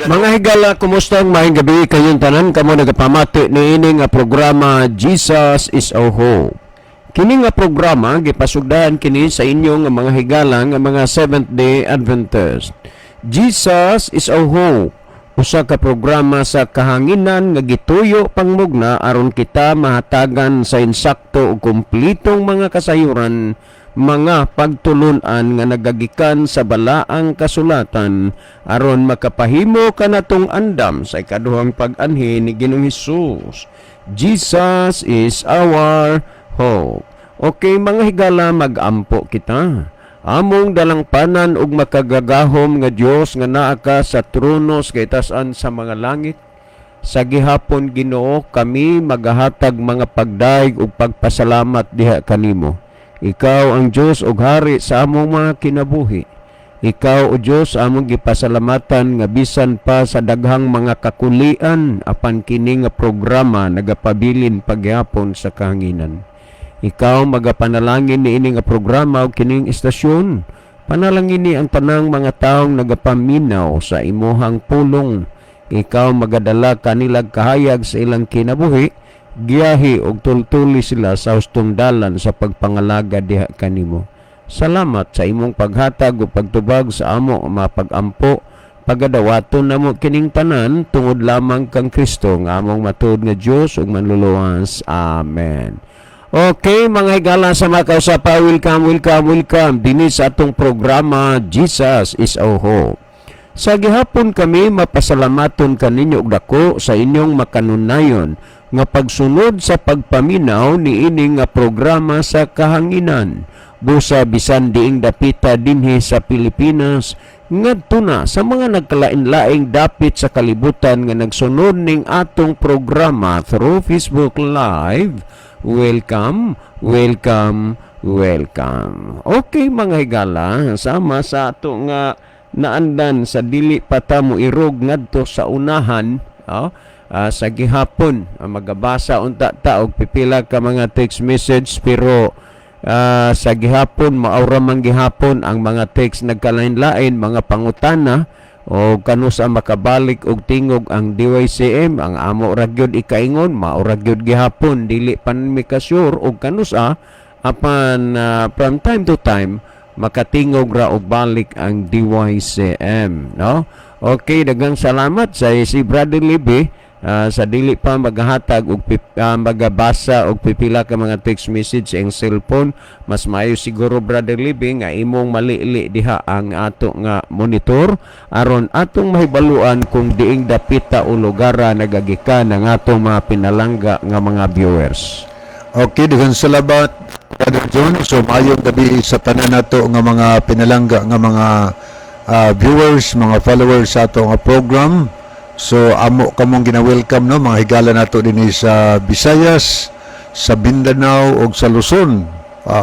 Mga higala, kumusta ang maayong gabi kayong tanan kamo nagapamati niini nga programa, Jesus is Our Hope. Kini nga programa gipasugdahan kini sa inyo nga mga higala nga mga Seventh Day Adventist. Jesus is Our Hope. Usa ka programa sa kahanginan nga gituyo pangmugna aron kita mahatagan sa insakto ug kumpletong mga kasayuran, mga pagtulunan nga nagagikan sa balaang kasulatan aron makapahimo kanatong andam sa ikaduhang pag-anhi ni Ginoong Hesus. Jesus is our hope. Okay, mga higala, mag-ampo kita. Among dalangpanan ug makagagahom nga Dios nga naa ka sa trono sa kaitasan sa mga langit, sa gihapon, Ginoo, kami magahatag mga pagdayeg ug pagpasalamat diha kanimo. Ikaw ang Dios ug hari sa among mga kinabuhi. Ikaw, o Dios, among gipasalamatan nga bisan pa sa daghang mga kakulian, apan kini nga programa nagapabilin paghapon sa kahanginan. Ikaw magapanalangin niini nga programa ug kining istasyon. Panalangin ni ang tanang mga taong nagapaminaw sa imuhang pulong. Ikaw magadala kanilag kahayag sa ilang kinabuhi, giyahi og tultuli sila sa hustong dalan sa pagpangalaga diha kanimo. Salamat sa imong paghatag ug pagtubag sa amo mga pagampo. Pagadawaton namo kining tanan tungod lamang kang Kristo nga among matuod nga Dios ug manluluwas. Amen. Okay, mga higala sa mga kausapa, welcome, welcome, welcome dinhi sa atong programa, Jesus is Our Hope. Sa gihapon kami mapasalamaton kaninyo og dako sa inyong makanunayon nga pagsunod sa pagpaminaw niini nga programa sa kahanginan. Busa bisan diing dapita dinhi sa Pilipinas ngadto na sa mga nagkalain-laing dapit sa kalibutan nga nagsunod ning atong programa through Facebook Live. Welcome, welcome, welcome. Okay, mga higala, sama sa ato nga naandan sa dili pa ta mo irog ngadto sa unahan, oh, sa gihapon, magabasa unta ta og pipila ka mga text message, pero sa gihapon maura man gihapon ang mga text, nagkalain-lain mga pangutana o kanusa makabalik og tingog ang DYCM. Ang amo ra gyud ikaingon, maura gyud gihapon, dili pa mi ka sure og kanusa, apan from time to time makatingog ra og balik ang DYCM, no? Okay, daghang salamat sa si Brother Libby. Sa dili pa maghatag og magabasa og pipila ka mga text message sa iyang cellphone, mas maayo siguro, Brother Libby, nga imong malili diha ang ato nga monitor aron atong mahibaluan kung diing dapita o lugara nagagikan ang atong mga pinalangga nga mga viewers. Okay, daghang salamat, Brother John. So maayong gabi sa tanan nato nga mga pinalangga nga mga viewers, mga followers sa ato nga program. So amo kamong gina-welcome, no, mga higala nato dinhi sa Visayas, sa Mindanao ug sa Luzon.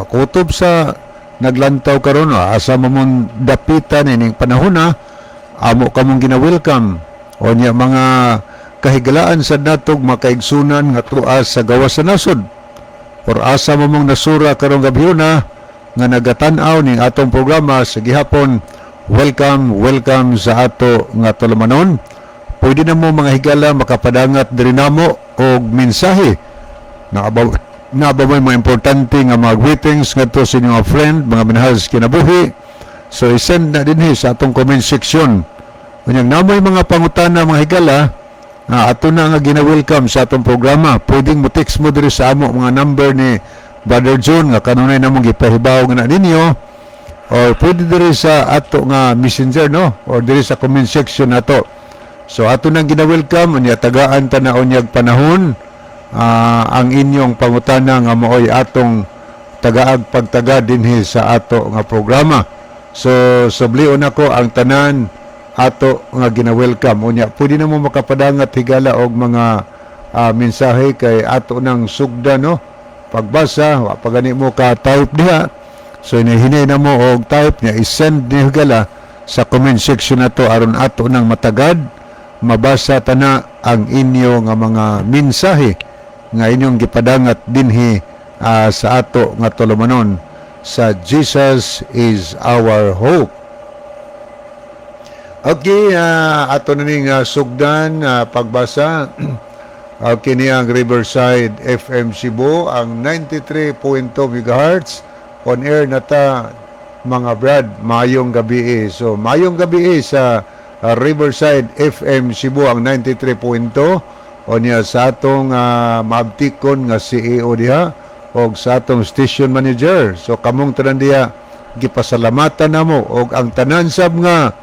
Kutob sa naglantaw karon, no, asa mo mong dapitan ining panahon na, amo kamong gina-welcome. O niya mga kahigalaan sa natog makaigsunan nga tuas sa gawas sa nasod or asa mo mong nasura karong gabi na nga nagatan-aw ning atong programa sa gihapon, welcome, welcome sa ato nga tulumanon. Pwede na mo, mga higala, makapadangat diri namo og mensahe na about na ba may mga importante nga mga greetings ngadto sa inyong mga friend, mga minahal sa kinabuhi. So i-send na dinhi sa atong comment section. Unyang namoy mga pangutana, mga higala, nga ato na nga gina-welcome sa atong programa. Pwedeng mo text mo diri sa amo mga number ni Brother John nga kanunay namong gipahibaw nga na ninyo or pwede diri sa ato nga messenger, no, or diri sa comment section nato. So ato nang gina-welcome, unya tagaan ta na unyag panahon ang inyong pangutana nga maoy atong tagaag pagtaga dinhi sa ato nga programa. So sublion nako ang tanan ato nga gina-welcome. Unya pwede na mo makapadangat, higala, og mga mensahe kay ato nang sugda, no, pagbasa. Wa pa gani mo ka type diha, so hinahinay na mo og type niya, i-send ni, higala, sa comment section nato aron ato nang matagad mabasa tana ang inyo nga mga mensahe nga inyong gipadangat dinhi sa ato nga tulumanon sa Jesus is Our Hope. Okay, ato na ning sugdan pagbasa. Okay niya ang Riverside FM Cebu, ang 93.2 MHz on air na ta, mga brad. Mayong gabi eh. So mayong gabi eh sa Riverside FM Cebu, ang 93.2, o niya sa atong maabtikon nga CEO diha og sa atong station manager. So kamong tanan diha, gipasalamatan namo, og ang tanan sab nga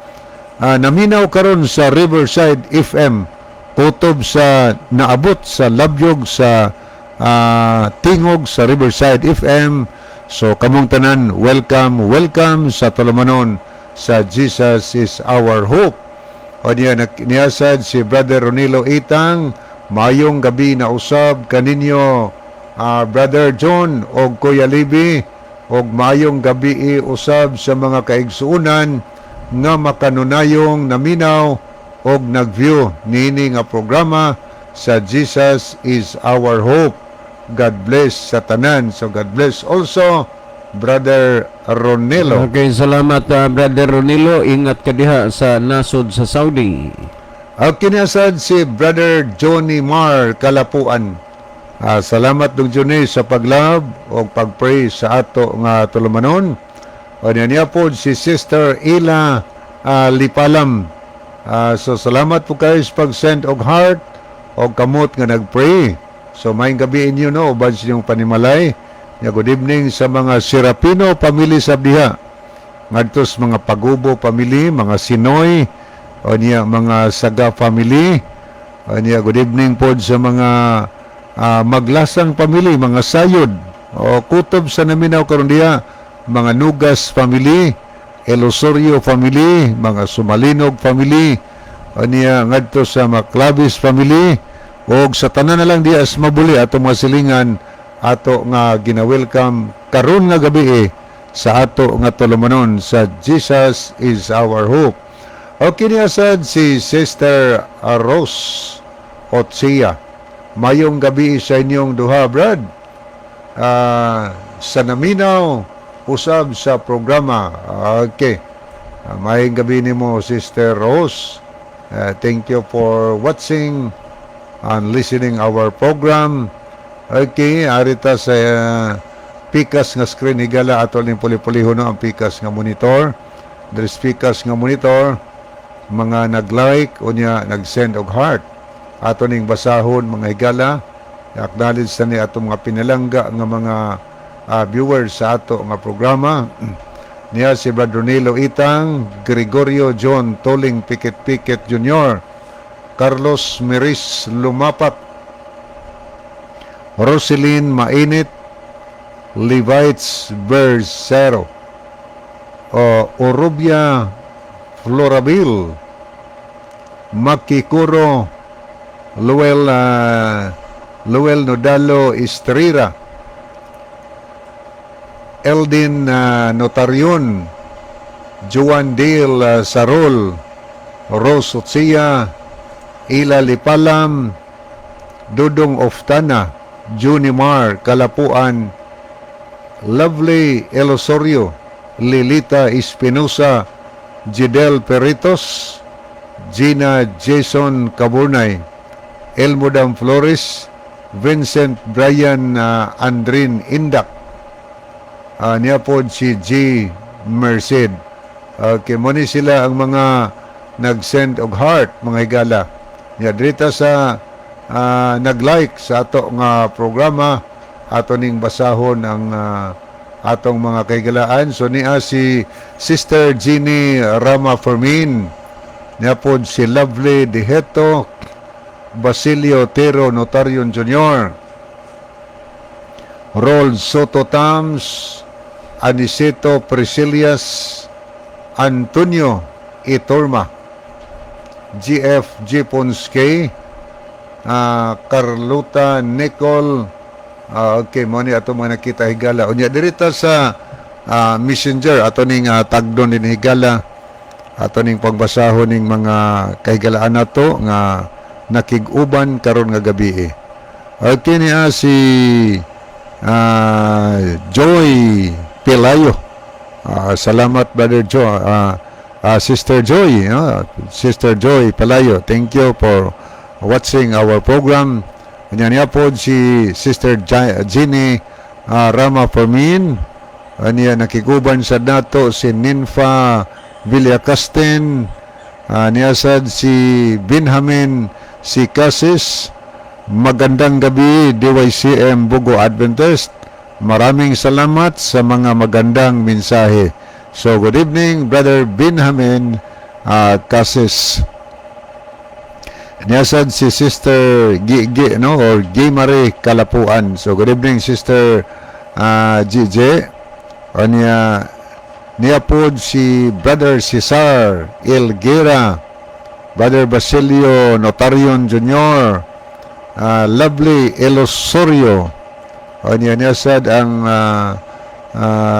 naminaw karon sa Riverside FM kutob sa naabot sa labyog sa tingog sa Riverside FM. So kamong tanan, welcome, welcome sa tulumanon sa Jesus is Our Hope. O niya niyasad si Brother Ronilo Itang, mayong gabi na usab kaninyo, Brother John og Kuya Libby, og mayong gabi usab sa mga kaigsuonan nga makanunayong naminaw og nag-view niini nga programa sa Jesus is Our Hope. God bless sa tanan. So God bless also, Brother Ronelo. Okay, salamat, Brother Ronilo. Ingat ka diha sa nasod sa Saudi. Ang kinasad si Brother Johnny Mar Kalapuan. Salamat dong Johnny sa pag-love o pag-pray sa ato nga tulumanon. O niya niya po si Sister Ila Lipalam. So salamat po kayo sa pag-send og heart og kamot nga nag-pray. So maayong gabi inyo, no, uban sa inyong panimalay. Ya, good evening sa mga Serapino family sa diha. Ngadto sa mga Pagubo family, mga Sinoy, o niya mga Saga family. O niya, good evening po sa mga Maglasang family, mga Sayod. O kutob sa naminaw karon diha, mga Nugas family, Elosorio family, mga Sumalinog family, o niya ngadto sa Maclavis family, og sa tanan na lang diha sa Mabuli, ato mga silingan, ato nga gina-welcome karon nga gabi eh, sa ato nga tulumanon sa Jesus is Our Hope. Okay niya sad si Sister Rose Otsia. Mayong gabi sa inyong duha, brad. Sa naminaw usab sa programa. Okay. Mayong gabi nimo, Sister Rose. Thank you for watching and listening our program. Okay, arita sa pikas nga screen, higala, ato ning puli-pulihon, no, ang pikas nga monitor. There's pikas nga monitor, mga nag-like unya nag-send og heart. Ato ning basahon, mga higala. Acknowledge sa ni atong mga pinalangga nga mga viewers sa ato nga programa. Niya si Brad Ronilo Itang, Gregorio John Toling Pikit Pikit Jr., Carlos Miris Lumapak, Roselyn Mainit, Levites Bersero, o Orubia Florabil, Makikuro, Luel Nodalo Estrera, Eldin Notarion, Juan Dale Sarol, Rose Otsia, Ila Lipalam, Dudong Oftana, Junimar Kalapuan, Lovely Elosorio, Lilita Espinosa, Gidel Peritos, Gina Jason Caburnay, Elmodam Flores, Vincent Brian Andrin Indak, niya po si G. Merced. Okay, mo ni sila ang mga nag-send og heart, mga higala. Niya dirita sa nag-like sa ato nga programa, ato ning basahon ang atong mga kahigalaan. So niya si Sister Jeannie Rama Fermin, niya po si Lovely Diheto, Basilio Tero Notarion Jr., Rol Soto Tams, Aniceto Priscillas, Antonio Itorma, GF G. Ponske, Carlota Nicole, okay, mo ni ato mga nakita, higala. Unya dirita sa Messenger, ato ning tagdon din, higala, ato ning pagbasahon ning mga kahigalaan nato nga nakig-uban karon nga gabi eh. Okay niya si Joy Pelayo. Salamat, Brother Joe. Sister Joy, no? Sister Joy Palayo, thank you for watching our program. Unya niya po si Sister Jenny Rama Fermin. Aniya nakiguban sa nato si Ninfa Villacasten. Niya sad si Benjamin si Casis. Magandang gabi, DYCM Bogo Adventist. Maraming salamat sa mga magandang mensahe. So good evening, Brother Benjamin Casis. Niya sad si Sister Gigi, no, or Gimare Kalapuan. So good evening, Sister GJ. O niya niya po si Brother Cesar Elguera, Brother Basilio Notarion Jr., Lovely Elosorio. O niya niya sad ang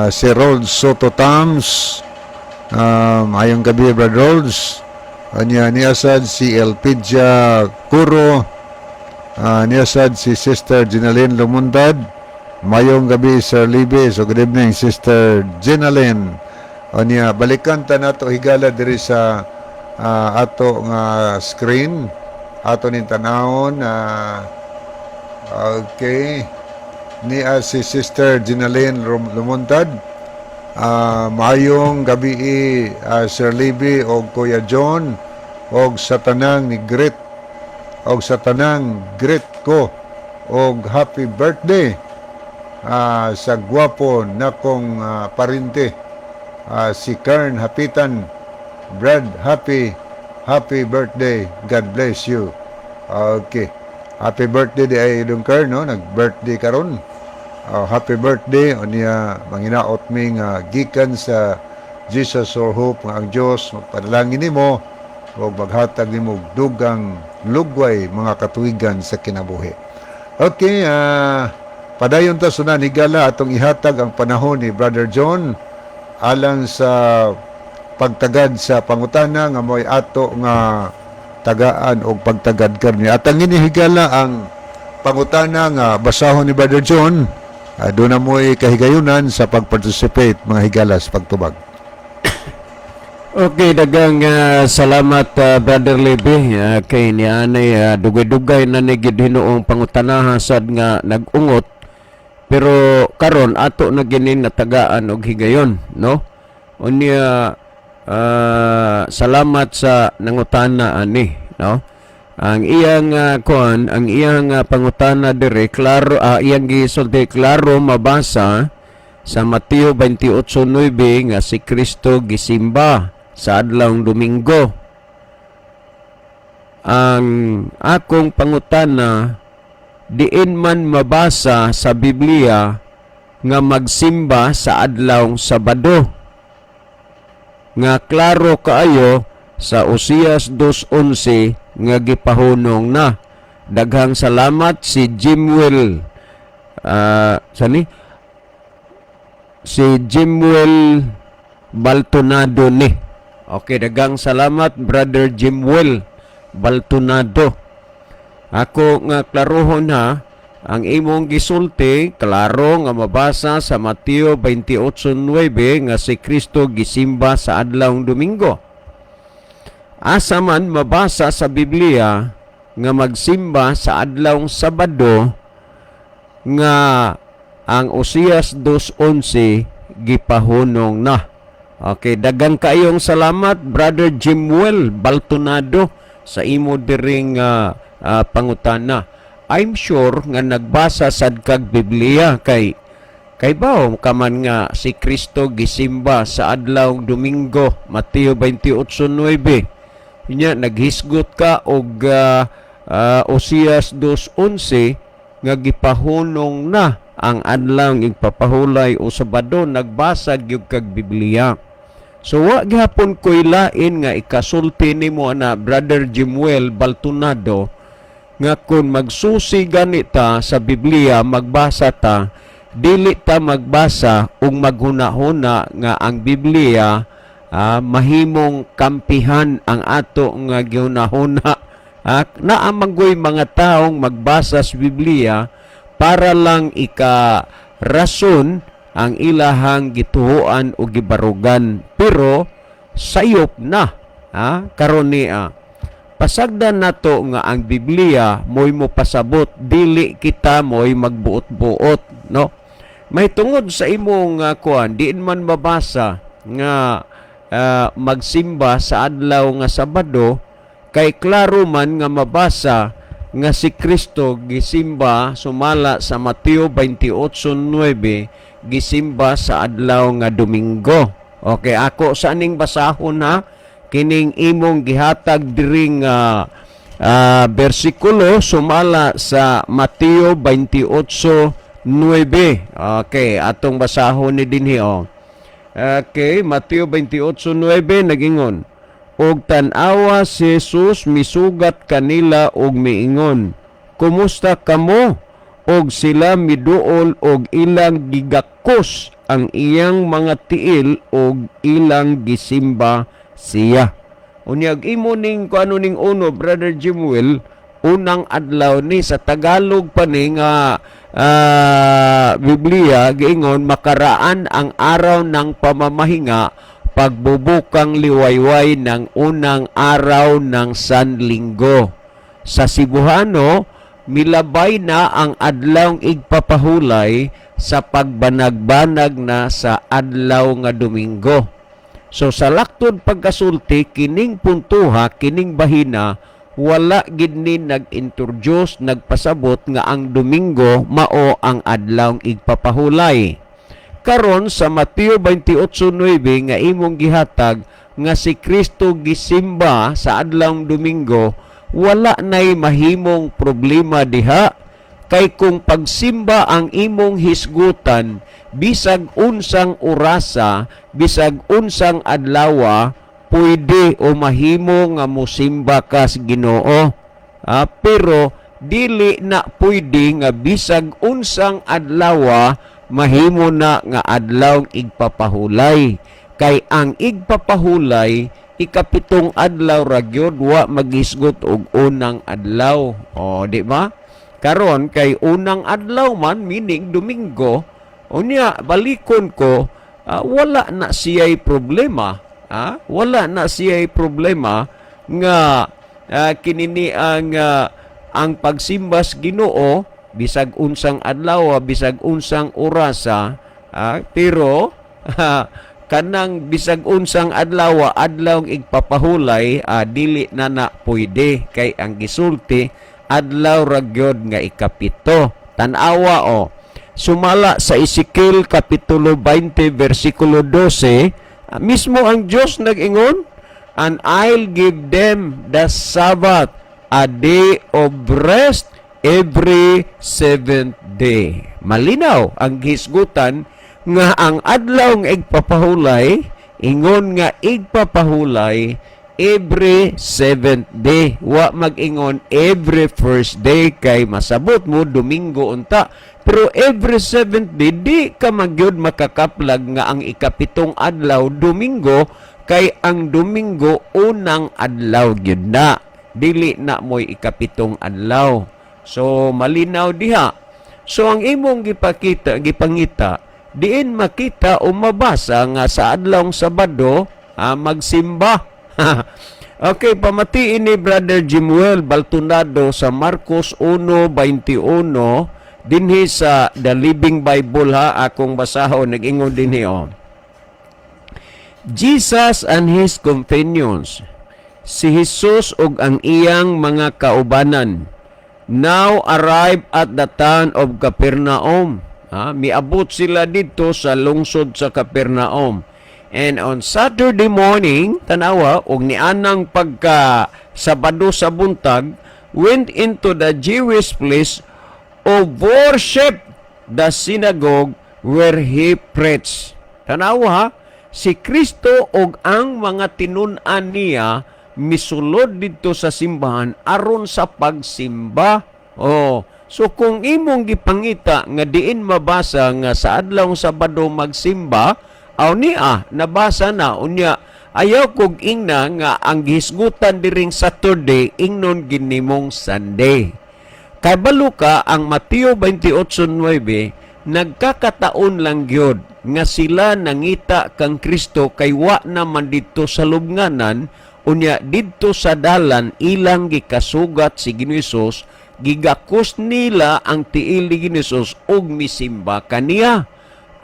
si Rolds Soto Tams. Ayong gabi, Brother Rolds. O niya niya sad si Elpidia Curo. Niya sad si Sister Ginaline Lumundad. Mayong gabi, Sir Libby. So good evening, Sister Ginaline. O niya, balikan ta nato, higala, diri sa ato nga screen. Ato ning tanawon. Okay. Niya si Sister Ginaline Lumuntad. Maayong gabi, Sir Libby og Kuya John og sa tanang ni greet og sa tanang greet ko og happy birthday sa gwapo nakong parente, si Kern Hapitan. Brad, happy happy birthday. God bless you. Okay, happy birthday di ay dong Kern, no? Nag birthday karon. Happy birthday. Unya manginaot mi nga gikan sa Jesus Our Hope nga ang Dios magpadalangin nimo ug maghatag nimo og dugang lugway mga katuigan sa kinabuhi. Okay, padayon ta sunan, higala, atong ihatag ang panahon ni Brother John alang sa pagtagad sa pangutana nga mo'y ato nga tagaan og pagtagad karon. At ang higala, ang pangutana nga basahon ni Brother John, doon na mo'y kahigayunan sa pag-participate, mga higala, sa pagtubag. Okay, dagang salamat, Brother Levy, kay ni anay dugay-dugay na ni gid hinuong pangutanaha sad nga nag-ungot, pero karon ato na gini natagaan og higayon, no? Unya salamat sa nangutana ani, no? Ang iyang kuan, ang iyang pangutana dire, klaro iyang gisulti, klaro mabasa sa Mateo 28:9 nga si Kristo gisimba sa adlawng Domingo. Ang akong pangutana, diin man mabasa sa Biblia nga magsimba sa adlawng Sabado? Nga klaro kaayo sa Osias 2:11 nga gipahunong na. Daghang salamat, si Jimwell sani si Jimwell Baltonado ni. Okay, daghang salamat, Brother Jimwell Baltonado. Ako nga klarohon ha, ang imong gisulti, klaro nga mabasa sa Mateo 28:9 nga si Kristo gisimba sa adlawng Domingo. Asa man mabasa sa Biblia nga magsimba sa adlawng Sabado nga ang Osias 2:11 gipahunong na? Okay, dagang kaayong salamat, Brother Jimwell Baltonado, sa imo diring pangutana. I'm sure nga nagbasa sad kag Biblia kay kay bawo ka man nga si Kristo gisimba sa adlaw Domingo, Mateo 28:9. Nya naghisgot ka og Osias 2:11 nga gipahunong na ang adlaw igpapahulay o Sabado. Nagbasa gyud kag Biblia. So wa gihapon ko'y lain nga ikasulti nimo ana, Brother Jimuel Baltunado, nga kung magsusi gani ta sa Biblia, magbasa ta, dili ta magbasa ug maghuna-huna nga ang Biblia mahimong kampihan ang ato nga gihuna-huna. Naa man goy mga taong magbasa sa Biblia para lang ika rason ang ilahang gituhuan o gibarugan, pero Sayop na, ha? Karon niya, pasagdan nato nga ang Biblia mo'y mopasabot, dili kita mo'y magbuot-buot, no? May tungod sa imong kuan, diin man mabasa nga magsimba sa adlaw nga Sabado, kay klaro man nga mabasa nga si Kristo gisimba sumala sa Mateo 28:9, gisimba sa adlaw nga Domingo. Okay, ako sa aning basahon ha, kining imong gihatag diri nga bersikulo sumala sa Mateo 28:9. Okay, atong basahon ni dinhi oh. Okay, Mateo 28:9 nagingon, "Og tan-awa si Jesus misugat kanila og miingon, 'Kumusta kamo?' Og sila miduol og ilang gigakos ang iyang mga tiil og ilang gisimba siya." Unyag imo ning kuano ning uno, Brother Jimuel, unang adlaw ni sa Tagalog pa ni nga Biblia giingon, makaraan ang araw ng pamamahinga, pagbubukang liwayway ng unang araw ng Sanlinggo. Sa Cebuano, milabay na ang adlaw igpapahulay sa pagbanag-banag na sa adlaw nga Domingo. So sa laktod pagkasulti kining puntuha, kining bahina, wala gid ni nag-introduce, nagpasabot nga ang Domingo mao ang adlaw igpapahulay. Karon sa Mateo 28:9 nga imong gihatag nga si Kristo gisimba sa adlaw Domingo, wala nay mahimong problema diha, kay kung pagsimba ang imong hisgutan, bisag unsang orasa, bisag unsang adlawa, pwede o mahimo nga mosimba ka sa Ginoo. Ah, pero dili na pwede nga bisag unsang adlawa mahimo na nga adlaw igpapahulay, kay ang igpapahulay ikapitong adlaw ra gyud, wa maghisgot og unang adlaw. O di ba? Karon kay unang adlaw man, meaning Domingo, unya balikon ko, wala na siya'y problema, wala na siya'y problema nga kinini ang pagsimba sa Ginoo bisag unsang adlaw, bisag unsang orasa, pero kanang bisag unsang adlaw adlaw igpapahulay, dili na na pwede, kay ang gisulti adlaw ra gyud nga ikapito. Tan-awa o, sumala sa Ezekiel kapitulo 20 versikulo 12, mismo ang Dios nag-ingon, "And I'll give them the Sabbath, a day of rest every seventh day." Malinaw ang gihisgutan nga ang adlaw nga igpapahulay, ingon nga igpapahulay every seventh day. Wa mag-ingon every first day, kay masabot mo Domingo unta. Pero every seventh day, di ka magyud makakaplag nga ang ikapitong adlaw Domingo, kay ang Domingo unang adlaw gyud na. Dili na mo'y ikapitong adlaw. So malinaw diha. So ang imong gipakita, gipangita, diin makita o mabasa nga sa adlawng Sabado magsimba. Okay, pamatiin ni Brother Jimuel Baltunado sa Marcos 1:21 dinhi sa The Living Bible ha, akong basahon, nag-ingon dinhi oh. "Jesus and his companions," si Jesus ug ang iyang mga kaubanan, "now arrived at the town of Capernaum." Ha, miabot sila dito sa lungsod sa Capernaum. "And on Saturday morning," tanawa, og nianang pagka Sabado sa buntag, "went into the Jewish place of worship, the synagogue, where he preached." Tanawa ha, si Kristo og ang mga tinun-an niya misulod didto sa simbahan aron sa pagsimba. Oh, so kung imong gipangita nga diin mabasa nga sa adlaw Sabado magsimba, aw niya nabasa na. Unya ayaw kog ingna nga ang gihisgutan diring Saturday ingnon ginimong Sunday. Kay balo ka ang Mateo 28:9 Nagkakataon lang gyud nga sila nangita kang Kristo kay wa naman didto sa lubnganan. Unya didto sa dalan ilang gikasugat si Ginoo Hesus, gigakos nila ang tiil ni Ginoo Hesus ug misimba kaniya.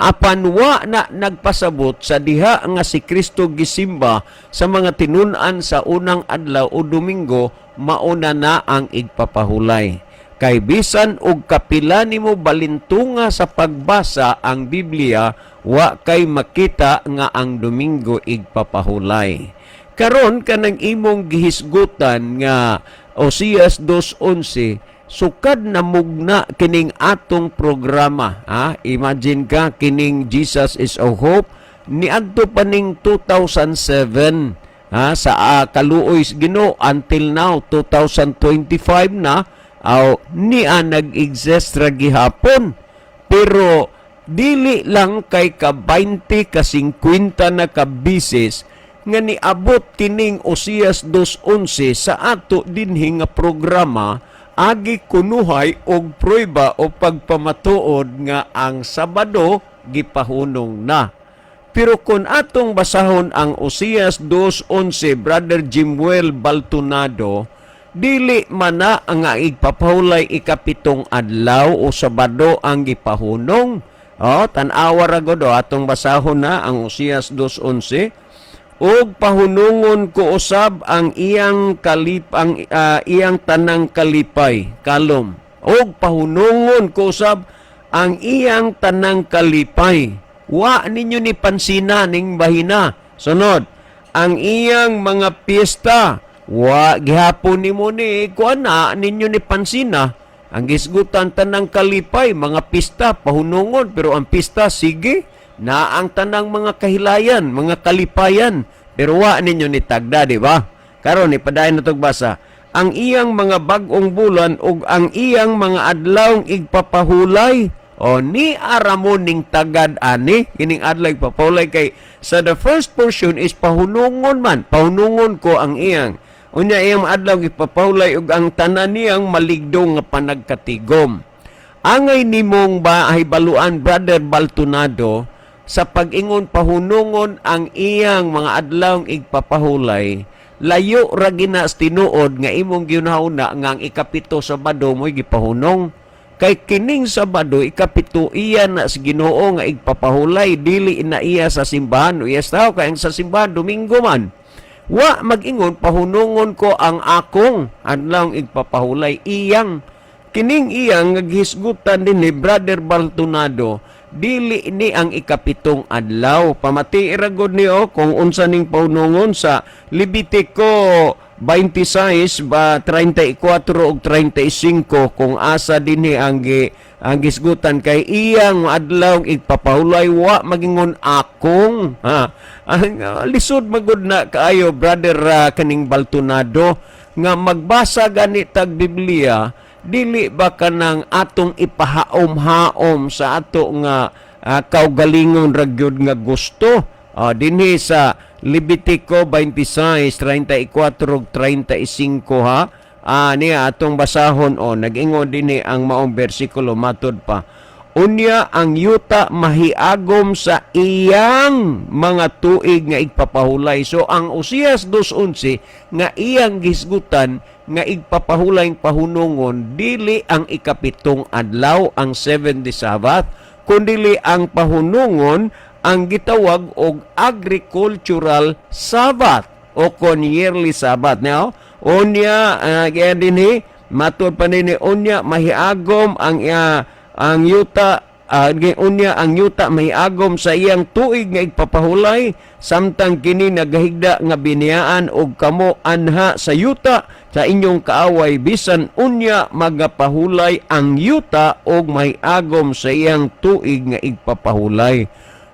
Apan wa na nagpasabot sa diha nga si Kristo gisimba sa mga tinun-an sa unang adlaw o Domingo, mauna na ang igpapahulay. Kay bisan og kapila nimo balintunga sa pagbasa ang Biblia, wa kay makita nga ang Domingo igpapahulay. Karon, kanang imong gihisgutan nga Osias 2:11, sukad na mugna kining atong programa, ha? Imagine ka, kining Jesus is a Hope niadto pa ning 2007, ha, sa kaluoy sa Ginoo until now, 2025 na aw niya nag-exist ra gihapon, pero dili lang kay ka 20 ka 50 na ka bisis nga niabot kining Osias 2:11 sa ato dinhi nga programa, agi kunuhay og prueba o pagpamatuod nga ang Sabado gipahunong na. Pero kung atong basahon ang Osias 2:11, Brother Jimuel Baltonado, dili man na ang igpapahulay ikapitong adlaw o Sabado ang gipahunong. Oh, tan-awa ra gud oh, atong basahon na ang Osias 2:11. Ug pahunungon ko usab ang iyang kalip ang iyang tanang kalipay, kalom. Ug pahunungon ko usab ang iyang tanang kalipay. Wa ninyo ni pansina ning bahina. Sunod, ang iyang mga piyesta, wa gihapon nimo ni kuan na ninyo ni pansina. Ang gisgutan tanang kalipay, mga pista pahunungon, pero ang pista sige na ang tanang mga kahilayan, mga kalipayan, pero wa ninyo ni tagda, di ba? Karon ipadayon na basa. Ang iyang mga bag-ong bulan ug ang iyang mga adlawng igpapahulay. O ni aramo ning tagad ani kining adlaw igpapahulay, kay sa the first portion is pahunungon man, pahunungon ko ang iyang. Unya iyang adlaw ipapahulay ug ang tanan niyang maligdong nga panagkatigom. Angay nimong ba ay baluan, Brother Baltunado, sa pag-ingon pahunungon ang iyang mga adlawng igpapahulay, layo ra gina sa tinuod nga imong gihunahuna nga ang ikapito, Sabado, mo'y gipahunong. Kay kining Sabado ikapito, iya na sa Ginoo nga igpapahulay, dili na iya sa simbahan o iya sa tao, kay ang sa simbahan Domingo man. Wa mag-ingon pahunungon ko ang akong adlawng igpapahulay, iyang. Kining iyang nga gihisgutan din ni Brother Baltunado, dili ni ang ikapitong adlaw. Pamati ra gud niyo kung unsa ning pahunungon sa Levitico 26 ba 34 ug 35, kung asa dinhi ang gisgutan kay iyang adlaw igpapahulay, wa magingon akong, ha. Ang lisod magud na kaayo, Brother kaning Baltunado, nga magbasa gani tag Biblia, dili ba kanang atong ipahaom-haom sa ato nga kaugalingon ra gyud nga gusto. Dinhi sa Levitico 26, 34 ug 35, ha. Niya atong basahon o nag-ingon dinhi ang maong bersikulo, matud pa. Unya ang yuta mahiagom sa iyang mga tuig nga igpapahulay. So ang Osias 2:11 nga iyang gisgutan nga igpapahulay, pahunungon, dili ang ikapitong adlaw, ang 7th day Sabbath, kundili ang pahunungon ang gitawag og agricultural Sabbath o kon yearly Sabbath. Now, unya kaya dinhi matud pa dinhi, unya mahiagom ang yuta, unya ang yuta mahiagom sa iyang tuig nga igpapahulay samtang kini nagahigda nga biniyaan, og kamo anha sa yuta sa inyong kaaway, bisan unya magapahulay ang yuta og mahiagom sa iyang tuig nga igpapahulay.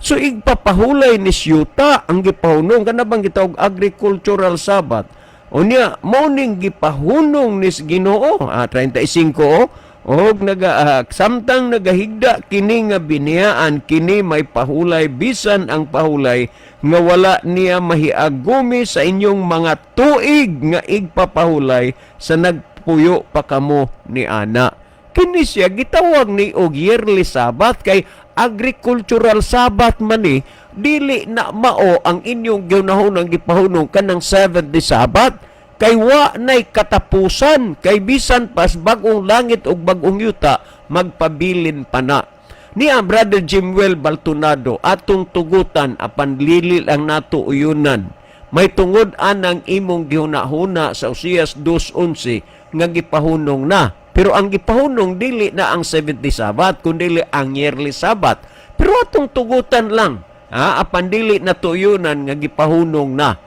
So igpapahulay ni yuta ang gipahunong, kana bang gitawag agricultural Sabbath. Unya mao ning gipahunong nis Ginoo, 35 oh, og naga samtang nagahigda kini nga biniyaan, kini may pahulay, bisan ang pahulay nga wala niya mahiagumi sa inyong mga tuig nga igpapahulay sa nagpuyo pa kamo ni ana. Kini siya gitawag ni og yearly Sabbath kay agricultural Sabbath man ni, dili na mao ang inyong gihunahunang gipahunong kanang seventh day Sabbath kay wa nay katapusan, kay bisan pas bag-ong langit ug bag-ong yuta, magpabilin pa na. Niya, Brother Jimwell Baltunado, atong tugutan apan dili lang nato uyunan. May tungod anang imong gihuna-huna sa Osias 2:11 nga gipahunong na. Pero ang gipahunong dili na ang 70 Sabbath kundi ang yearly Sabbath. Pero atong tugutan lang, ha, apan dili na tuyunan nga gipahunong na.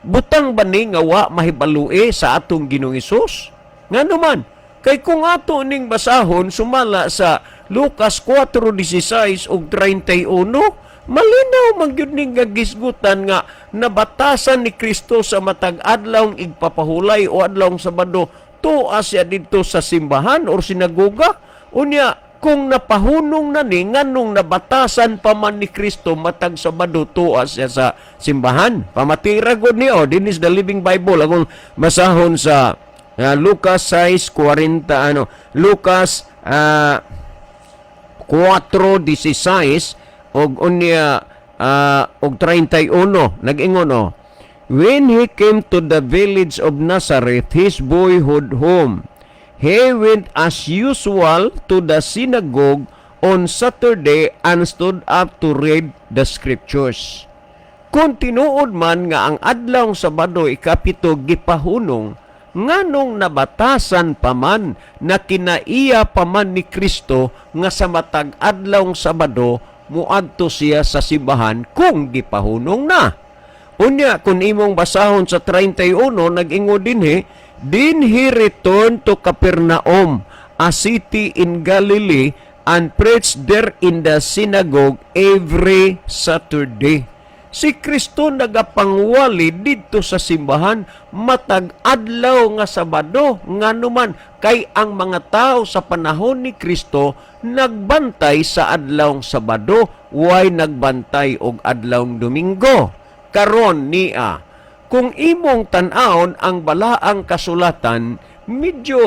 Butang ba ni nga wa mahibalue sa atong Ginoong Hesus? Ngano man, kay kung ato ning basahon sumala sa Lucas 4:16 ug 31, malinaw man gyud ning gagisgutan nga nabatasan ni Kristo sa matag adlawng igpapahulay o adlawng Sabado, tuwa siya didto sa simbahan or sinagoga. Unya, kung napahunong na ni, nganong nabatasan pa man ni Kristo matag Sabado tuwa siya sa simbahan? Pamatira gud ni, oh, this is the Living Bible akong basahon sa Lucas 6:40, ano, Lucas 4:16 og unya og 31. Nag-ingon, oh, "When he came to the village of Nazareth, his boyhood home, he went as usual to the synagogue on Saturday and stood up to read the scriptures." Kung tinuod man nga ang adlaw Sabado ikapito gipahunong, nganong nabatasan pa man na kinaiya pa man ni Kristo nga sa matag adlaw Sabado muadto siya sa simbahan kung gipahunong na? Unya, kung imong basahon sa 31, nag-ingon dinhi, "Then he returned to Capernaum, a city in Galilee, and preached there in the synagogue every Saturday." Si Kristo nagapangwali didto sa simbahan matag adlaw nga Sabado. Ngano man, kay ang mga tao sa panahon ni Kristo nagbantay sa adlaw Sabado, way nagbantay og adlaw Domingo. Karon niya, kung imong tan-awon ang balaang kasulatan, medyo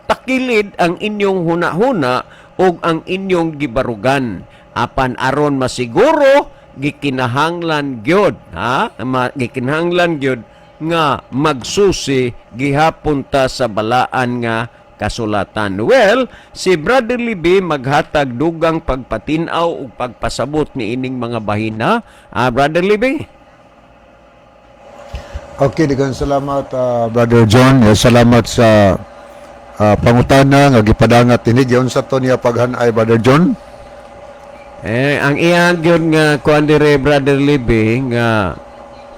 takilid ang inyong huna-huna ug ang inyong gibarugan. Apan aron masiguro, gikinahanglan gyud, ha, gikinahanglan gyud nga magsusi gihapon ta sa balaan nga kasulatan. Well, si Brother Libby maghatag dugang pagpatin-aw ug pagpasabot ni ining mga bahina. Ah, Brother Libby. Okay, daghang salamat, Brother John. Eh, salamat sa pangutana nga gipadangat ini. Giunsa to niya paghanay, Brother John? Eh, ang iyang gyud nga kuan dire, Brother Libby, nga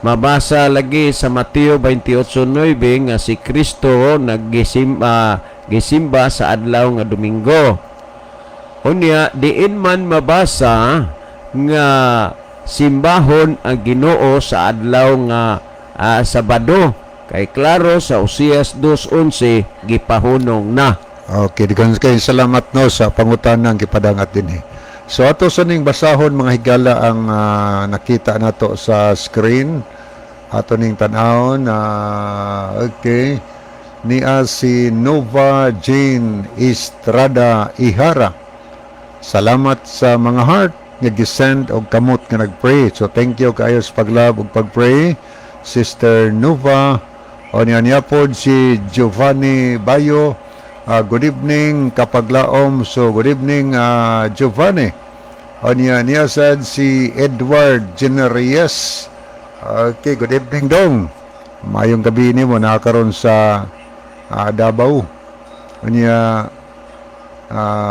mabasa lagi sa Mateo 28:9 nga si Kristo naggisimba, gisimba sa adlaw nga Domingo. Unya, diin man mabasa nga simbahon ang Ginoo sa adlaw nga Sabado? Kay klaro sa Osias 2:11, gipahunong na. Okay, daghang kay salamat, no, sa pangutana nga gipadangat dinhi. So ato sa ning basahon, mga higala, ang nakita nato sa screen. Ato ning tan-awon na, okay, niya si Nova Jane Estrada Ihara. Salamat sa mga heart nga gisend og kamot nga nagpray. So thank you kaayo sa paglove ug pagpray, Sister Nova. O niya niya pod si Giovanni Bayo. Good evening, kapaglaom. So good evening, Giovanni. O niya niya sad si Edward Generes. Okay, good evening dong. Mayong gabi nimo nakaron sa Davao. O niya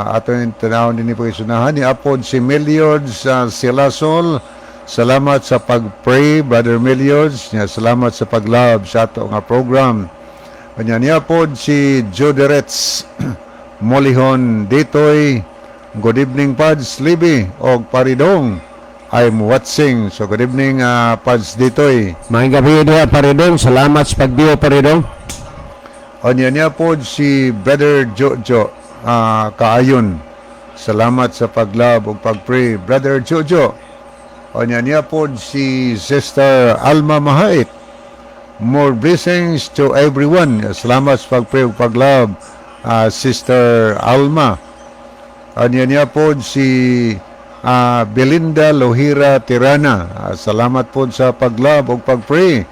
ato yung tanawon din po isunahan ni Apod si Meliod sa Silasol. Salamat sa pag-pray, Brother Meliod. Nya, salamat sa pag-love sa ato nga program. Kanya niya pod si Joderets Molihon Ditoy. Good evening, Pads Libby og Paridong. I'm watching. So good evening, Pads Ditoy. Maayong gabi diha, Paridong. Salamat sa pagbiyo, Paridong. Onya niya pod si Brother Jojo Kaayon. Salamat sa paglove ug pagpray, Brother Jojo. Onya niya pod si Sister Alma Mahait. More blessings to everyone. Salamat sa pagpray ug paglove. Sister Alma. Anya niya po si Belinda Lohira Tirana. Salamat po sa pag-love ug pag-pray,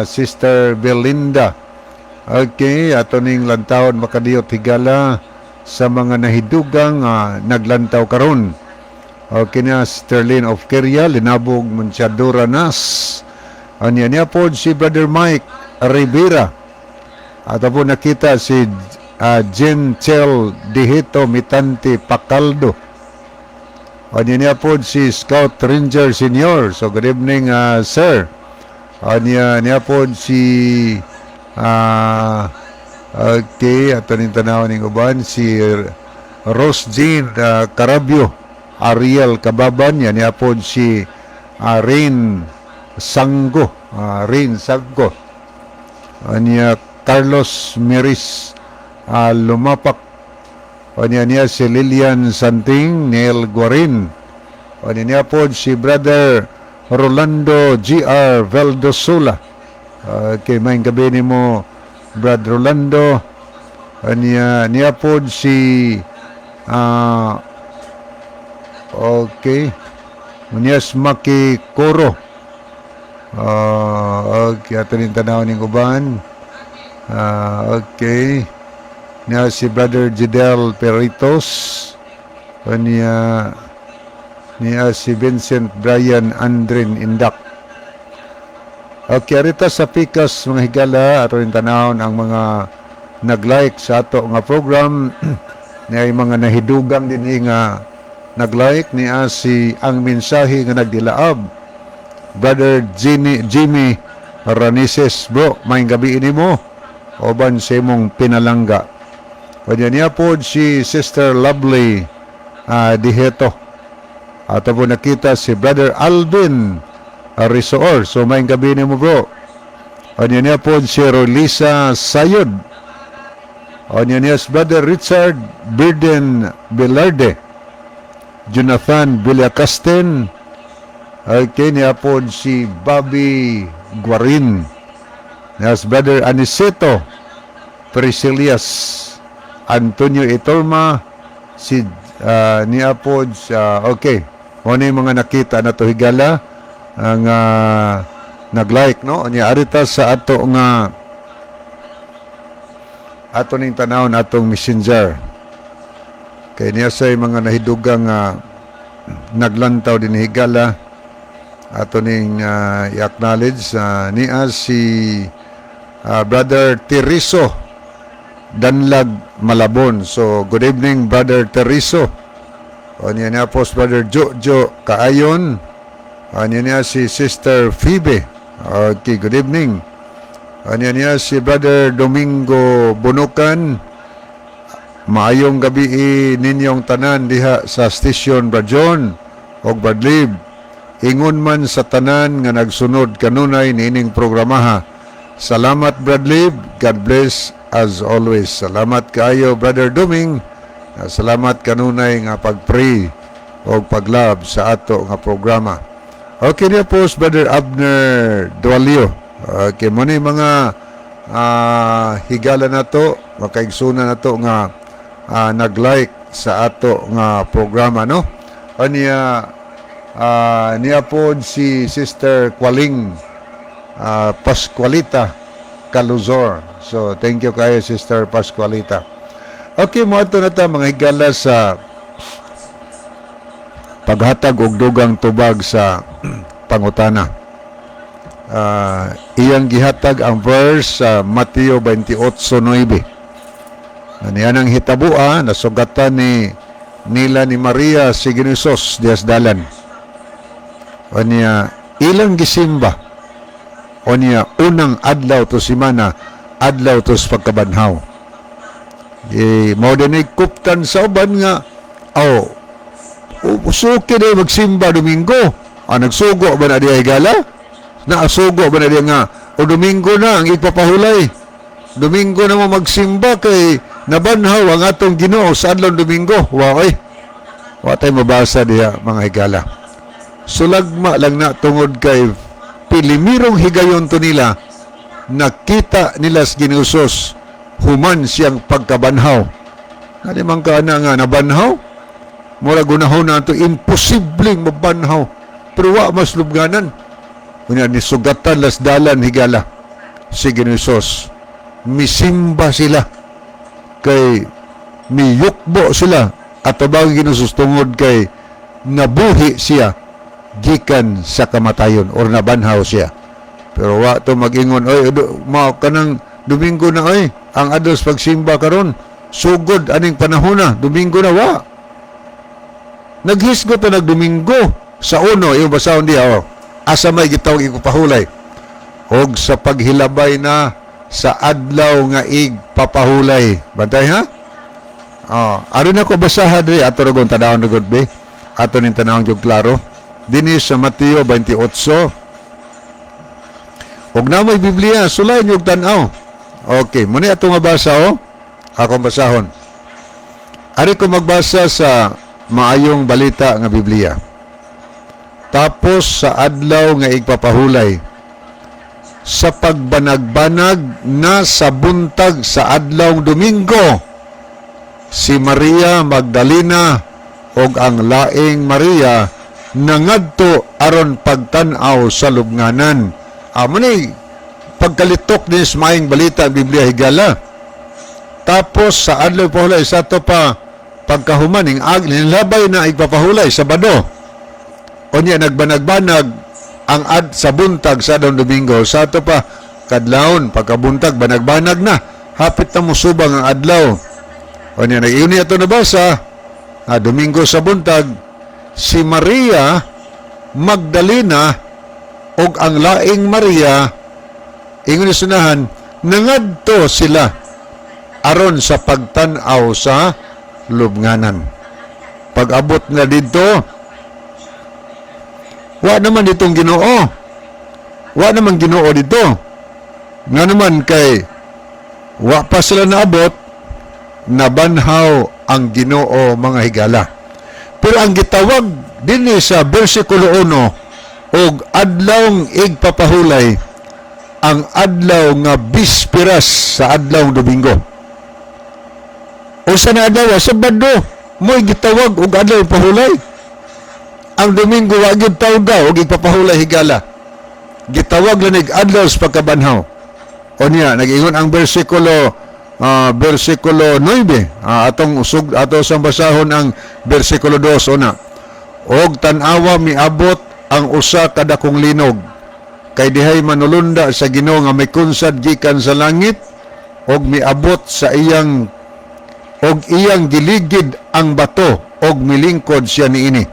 Sister Belinda. Okay, ato ning lantawon, makadiyot, higala, sa mga nahidugang naglantaw karon. Okay na Sterlin of Keria, Linabog, Monchadora Nas. Anya niya po si Brother Mike Rivera. At po nakita si Jen Chel Dihito Mitante Pacaldo. Anya niya po si Scout Ranger Senior. So good evening, sir. Anya niya po si okay, ato ning tanaw ning uban si Rose Jean Carabio, Ariel Kababan, yan niya po si Rain Sanggo, Rain Sanggo. Anya Carlos Meris Lumapak. Anya niya si Lilian Santing, Neil Guarin. Anya niya po si Brother Rolando G.R. Veldosula. Okay, maayong gabii nimo, Brad Rolando. Anya niya po si okay. Munyas Maki Koro. Okay, ato rin tanaw ning uban. Okay. Niya si Brother Jidel Peritos. Niya niya si Vincent Brian Andrin Indak. Okay, arita sa Pikas, mga higala, ato rin tanawon ang mga nag-like sa ato nga program. Niya yung mga nahidugang din nga nag-like niya si ang mensahe nga nagdilaab. Brother Jimmy, Jimmy Ranises, bro, maayong gabii nimo uban sa imong pinalangga. Kanya niya po si Sister Lovely Diheto. Ato po nakita si Brother Alvin Risoor. So maayong gabii nimo, bro. Kanya niya po si Rolisa Sayod. Kanya niya si Brother Richard Birden Velarde. Jonathan Villacasten. Okay, niya po si Bobby Guarin. Niya si Brother Aniceto Priscilias. Antonio Itorma. Si niya po sa, okay. Mo ni mga nakita na to, higala, ang nag-like, no? Niya arita sa ato nga ato ning tanawon atong Messenger. Kay niya say mga nahidugang naglantaw din, higala, ato ning i-acknowledge niya si Brother Teriso Danlag Malabon. So good evening, Brother Teriso. O niya niya po si Brother Jojo Kaayon. O niya niya si Sister Phoebe. Okay, good evening. O niya niya si Brother Domingo Bunukan. Maayong gabi ninyong tanan diha sa station, Brajon og Bradlib. Ingon man sa tanan nga nagsunod kanunay niining programaha. Salamat, Bradlib. God bless as always. Salamat kaayo, Brother Duming. Salamat kanunay nga pag-pray o pag-love sa ato nga programa. Okay niya po si Brother Abner Dualio. Okay, mo ni mga higala nato, makaigsoon nato nga nag-like sa ato nga programa, no? Aniya niya po si Sister Kwaling Pascualita Caluzor. So, thank you kayo, Sister Pascualita. Okay, mo ato na ta, mga higala, sa paghatag og dugang tubag sa pangutana. Iyang gihatag ang verse sa Mateo 28:9. Aniya nang hitabua, nasugatan ni nila ni Maria si Ginoong Hesus diha sa dalan. Aniya ilang gisimba. Aniya unang adlaw to simana, adlaw to sa pagkabanhaw. Eh, mao din kuptan sa uban nga, oh, suki na magsimba Domingo. Ah, nagsugo ba na diya, higala? Naasugo ba na diya nga, o Domingo na ang ipapahulay. Domingo na mo magsimba kay nabanhaw ang atong Ginoo sa adlaw Domingo. Wa oy. Wa tay mabasa diha, mga higala. Sulagma lang na tungod kay pilimirong higayon to nila nakita nila sa Ginoo Hesus. Human siyang pagkabanhaw. Ano man ka na nga nabanhaw? Mura gunahon na ito, imposibleng mabanhaw. Pero wa mas lubnganan. Unya ni sugatan las dalan, higala, si Ginoo Hesus. Misimba sila. Kay miyukbo sila at tabang Ginoo Hesus tungod kay nabuhi siya gikan sa kamatayon or nabanhaw siya. Pero wa to mag-ingon, "Oy, ma kanang Domingo na oy, ang adlaw sa pagsimba karon, sugod aning panahon na, Domingo na." Wa. Naghisgot na nagdomingo sa uno, yung basahon diha, oh. Asa may gitawag igpapahulay? Og sa paghilabay na sa adlaw nga igpapahulay. Bantay ha? Oh, aron ako basaha diri ato ra gon tanawon na gud be. Ato ning tanawon jud klaro. Dinhi sa Mateo 28. Og na may Biblia, sulay niyo og tan-aw. Okay, muna ato nga basa oh. Akong basahon. Ari ko magbasa sa Maayong Balita nga Biblia. Tapos sa adlaw nga igpapahulay, sa pagbanag-banag na sa buntag sa adlaw Domingo, si Maria Magdalena ug ang laing Maria nangadto aron pagtan-aw sa lubnganan. Amo ni pagkalitok ni sa Maayong Balita ang Biblia, higala. Tapos sa adlaw pahulay, sa to pa pagkahuman ning ag nilabay na igpapahulay, Sabado. Unya nagbanag-banag ang ad sa buntag sa adlaw Domingo, sa to pa kadlawon pagkabuntag, banag-banag na, hapit na musubang ang adlaw. Unya nag-iuni ato nabasa, Domingo sa buntag, si Maria Magdalena ug ang laing Maria, ingon ni sunahan, nangadto sila aron sa pagtan-aw sa lubnganan. Pag-abot na dito, wa naman ditong Ginoo. Wa naman Ginoo dito. Nga naman kay wa pa sila naabot, nabanhaw ang Ginoo, mga higala. Pero ang gitawag dinhi sa bersikulo 1 og adlawng igpapahulay, ang adlaw nga bispiras sa adlaw Domingo. Unsa na adlaw? Sabado. Mo'y gitawag og adlaw pahulay. Ang Domingo wa gyud tawga og igpapahulay, higala. Gitawag lang ig adlaw sa pagkabanhaw. O niya, nag-ingon ang bersikulo 9. Atong usug ato sang basahon ang bersikulo 2 una. Og tan-awa, miabot ang usa ka dakong linog. Kay dihay manulunda sa Ginoo nga may kunsad gikan sa langit og miabot sa iyang og iyang giligid ang bato og milingkod siya niini.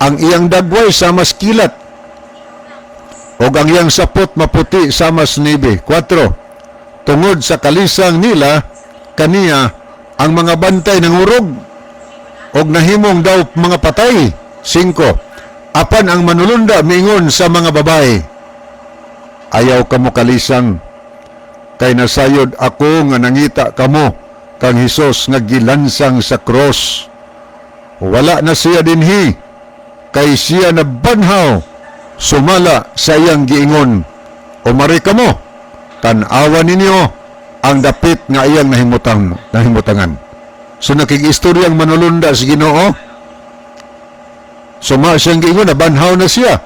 Ang iyang dagway samas kilat og ang iyang sapot maputi samas niebe. 4. Tungod sa kalisang nila kaniya, ang mga bantay nangurog og nahimong daw mga patay. 5. Apan ang manulunda miingon sa mga babae, "Ayaw kamo kalisang, kay nasayod ako nga nangita kamo kang Hesus nga gilansang sa cross. Wala na siya dinhi, kay siya nabanhaw sumala sa iyang giingon. Umari kamo, tan-awa ninyo ang dapit nga iyang nahimutangan." So nakig-istorya ang manulunda sa Ginoo. Suma siyang giingon, nabanhaw na siya.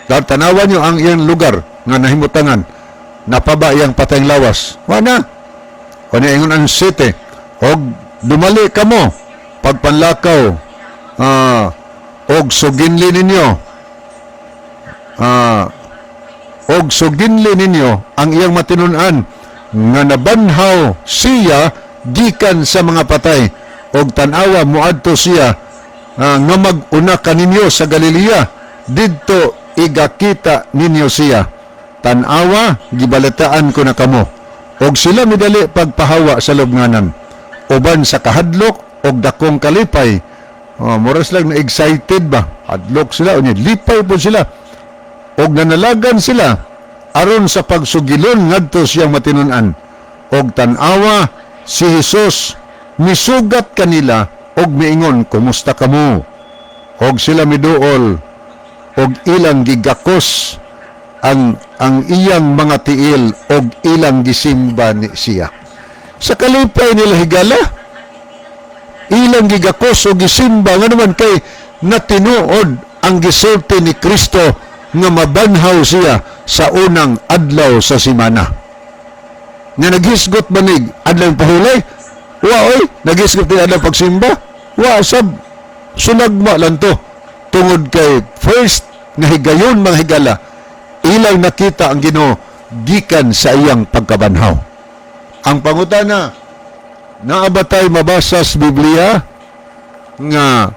Dahil tanawan niyo ang iyang lugar nga nahimutangan. Napaba iyang patayng lawas? Wala. O niya ingon ang 7. Og dumali kamo pagpanlakaw og suginli ninyo ang iyang matinun-an nga nabanhaw siya gikan sa mga patay, og tan-awa, muadto siya nga mag-una kaninyo sa Galilea. Didto igakita ninyo siya. Tan-awa, gibalitaan ko na kamo. Og sila midali pagpahawa sa lubnganan uban sa kahadlok og dakong kalipay. Oh, mura sila na excited ba, hadlok sila, unya lipay po sila og nanalagan sila aron sa pagsugilon ngadto siyang matinun-an. Og tan-awa, si Jesus misugat kanila og miingon, "Kumusta kamo?" Og sila miduol og ilang gigakos ang iyang mga tiil og ilang gisimba ni siya. Sa kalipay nila, higala, ilang gigakos o gisimba nga naman kay natinuod ang gisulti ni Kristo nga mabanhaw siya sa unang adlaw sa simana. Nga naghisgot banig adlaw pahulay? Wa oy, naghisgot ni adlaw pagsimba? Wa sab, sulagma lang to. Tungod kay first nga higayon, mga higala, ilang nakita ang Ginoo gikan sa iyang pagkabanhaw. Ang pangutana, naa ba tay mabasa sa Biblia nga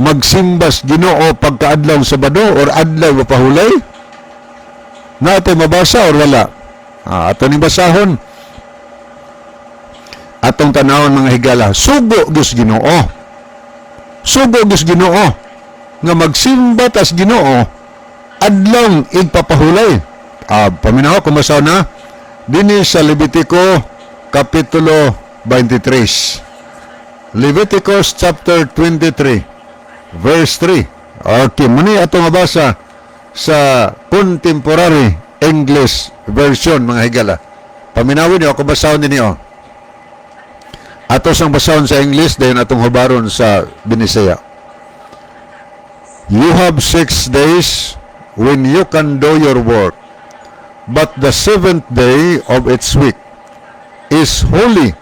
magsimbas Ginoo pagkaadlaw Sabado or adlaw mapahulay? Naa tay mabasa or wala? Ah, ato ning basahon. Atong tanawon, mga higala, sugo gyud Ginoo. Sugo gyud Ginoo nga magsimba tas Ginoo adlaw igpapahulay. Ah, paminaw kung basahon na dinhi sa Levitico Kapitulo 23. Leviticus chapter 23 verse 3. Okay, muni ato mabasa sa Contemporary English Version, mga higala. Paminawin niyo ako, basahon ninyo. Ato sang basahon sa English, dayon atong hubaron sa Binisaya. You have 6 days when you can do your work, but the seventh day of each week is holy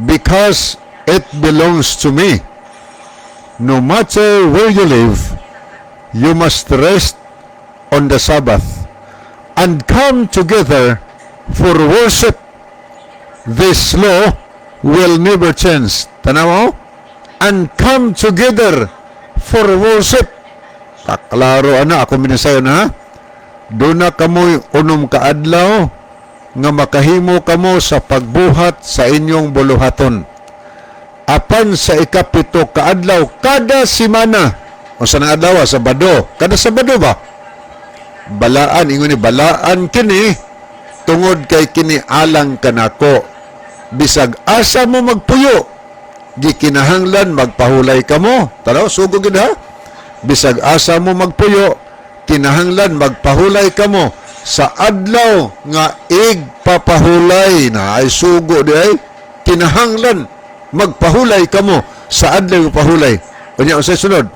because it belongs to me. No matter where you live, you must rest on the Sabbath and come together for worship. This law will never change. Tanaw mo? And come together for worship. Kaklaro ana ako minasayo na, ha? Duna kamoy 6 ka adlaw nga makahimo kamo sa pagbuhat sa inyong buluhaton. Apan sa 7 ka adlaw kada simana, o sa nang adlaw, Sabado, kada Sabado ba? Balaan, ingon ni balaan kini tungod kay kini alang kanako. Bisag asa mo magpuyo, gikinahanglan magpahulay kamo. Tanaw, sugo gid ha. Bisag asa mo magpuyo, kinahanglan magpahulay kamo sa adlaw nga igpapahulay na ay sugo di ay kinahanglan magpahulay kamo sa adlaw pahulay. Unya unsay sunod?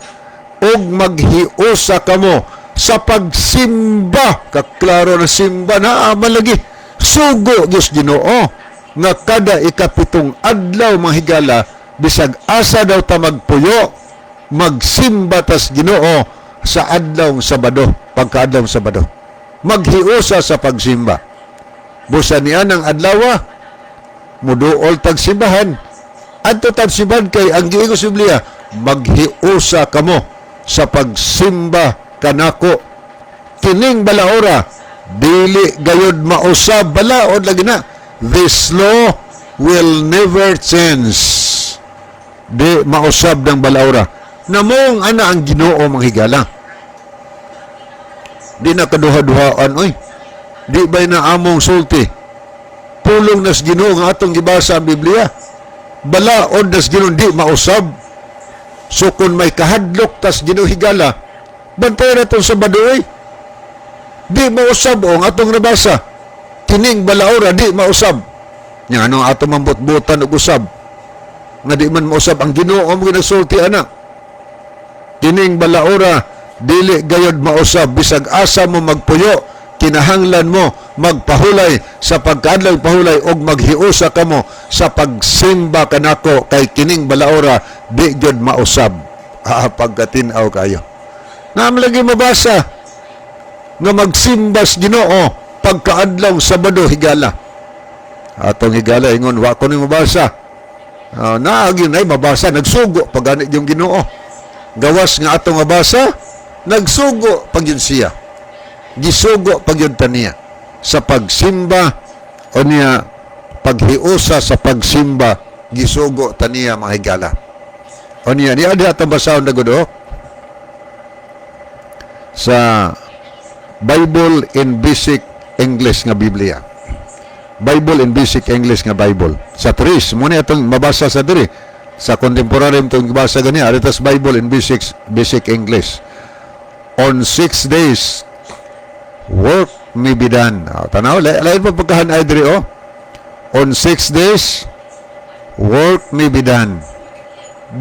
Ug maghiusa kamo sa pagsimba. Kaklaro na simba na aman lagi. Sugo Diyos Ginoo nga kada 7 adlaw, mga higala, bisag asa daw ta magpuyo, magsimba tas Ginoo sa adlaw Sabado, pagkaadlaw Sabado. Maghiusa sa pagsimba. Busa niya ng adlaw, muduol tag simbahan. Adto tag simbahan kay ang giingon sa Biblia, maghiusa kamo sa pagsimba kanako. Kining balaora, dili gayod mausab, balaod lagi na. This law will never change. Di mausab ng balaora. Namong ana ang Ginoo, mga higala. Di na kaduha-duhaan oy. Di ba na among sulti? Pulong nas Ginoo nga atong gibasa ang Biblia. Balaod nas Ginoo, di mausab. So kung may kahadlok tas Ginoo, higala, bantay na itong Sabado oy. Di mausab o ang atong nabasa. Kining balaora di mausab. Nya ano ato mambutbutan og usab? Nga di man mausab ang Ginoo mo ginagsulti ana. Kining balaora dili gayod mausab, bisag asa mo magpuyo, kinahanglan mo magpahulay sa pagkaadlaw pahulay og maghiusa kamo sa pagsimba kanako kay kining balaora di gyud mausab. Ah, pagkatin-aw kayo. Naam lagi mabasa nga magsimbas Ginoo pagkaadlaw Sabado, higala. Atong higala ingon, wa ko ni mabasa. Naagi nay mabasa, nagsugo pag yung Ginoo. Gawas nga atong mabasa, nagsugo pag yun siya. Gisugo pag yun taniya sa pagsimba o niya paghiusa sa pagsimba, gisugo taniya, mga higala. O niya niya di atong basahon na gud oh, sa Bible in Basic English nga Biblia. Bible in Basic English nga Bible. Sa tres, muna itong mabasa sa diri. Sa contemporary itong gibasa gani, aritas Bible in Basic English. On 6 days, work may be done. Oh, tanaw, lain pa pagkahan ay diri, oh. On 6 days, work may be done.